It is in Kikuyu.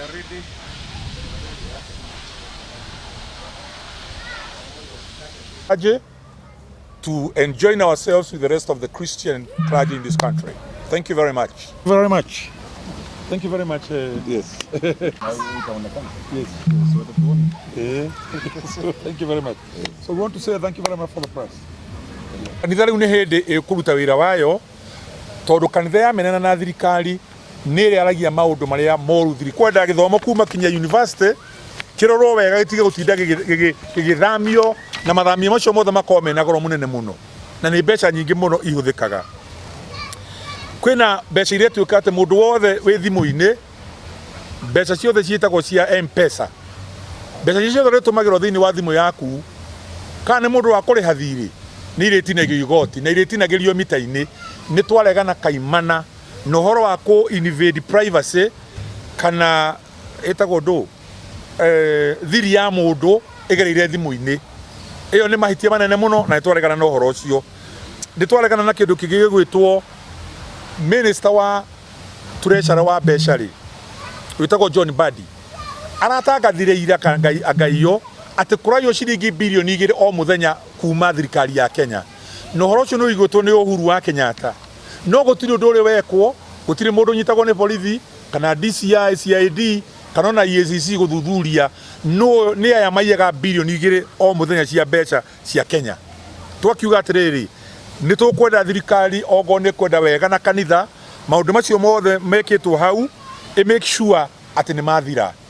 are ready. Clergy to enjoin ourselves with the rest of the Christian clergy in this country. Thank you very much. Very much. Thank you very much. Yes. Yes. So, thank you very much. So we want to say thank you very much for the press. Kanitha rĩu nĩ hĩndĩ ĩkũruta wĩra wayo tondũ kanitha yamenana na thirikari nĩ ĩrĩaragia maũndũ marĩa moru thiri kwenda gĩthomo kuma kinya university kĩrorwo wega gĩtige gũtinda gĩgĩthamio na mathamio macio mothe makorwo mena goro mũnene mũno na nĩ mbeca nyingĩ mũno ihũthĩkaga. Kwĩna mbeca iria ituĩka atĩ mũndũ wothe wĩ thimũ-inĩ, mbeca ciothe ciĩtagwo cia M-Pesa, mbeca icio ciothe ũrĩtũmagĩrwo thĩinĩ wa thimũ yaku, kana nĩ mũndũ wa kũrĩha thirĩ, nĩ irĩtinagio igoti na irĩtinagĩrio mita-inĩ. Nĩ twaregana kaimana na ũhoro wa kũ invade privacy kana ĩtagwo ndũ thiri ya mũndũ ĩgereire thimũ-inĩ. Ĩyo nĩ mahĩtia manene mũno na nĩ twaregana na ũhoro ũcio. Nĩ twaregana na kĩndũ kĩngĩ gĩgwĩtwo minister wa treasury wa mbeca rĩ, wĩtagwo John Mbadi, aratangathire ira ngaiyo atĩ kũraiywo ciringi birioni 2 o mũthenya kuma thirikari ya Kenya. Na ũhoro ũcio nĩ ũiguĩtwo nĩ Uhuru wa Kenyatta. No gũtirĩ ũndũ ũrĩ wekwo, gũtirĩ mũndũ ũnyitagwo nĩ borithi kana DCI, CID kana ona EACC gũthuthuria nũ nĩ aya maiyaga birioni 2 o mũthenya cia mbeca cia Kenya. Twakiuga atĩrĩrĩ, nĩ tũkwenda thirikari okorwo nĩ kwenda wega na kanitha, maũndũ macio mothe mekĩtwo hau ĩ make sure atĩ nĩ mathira.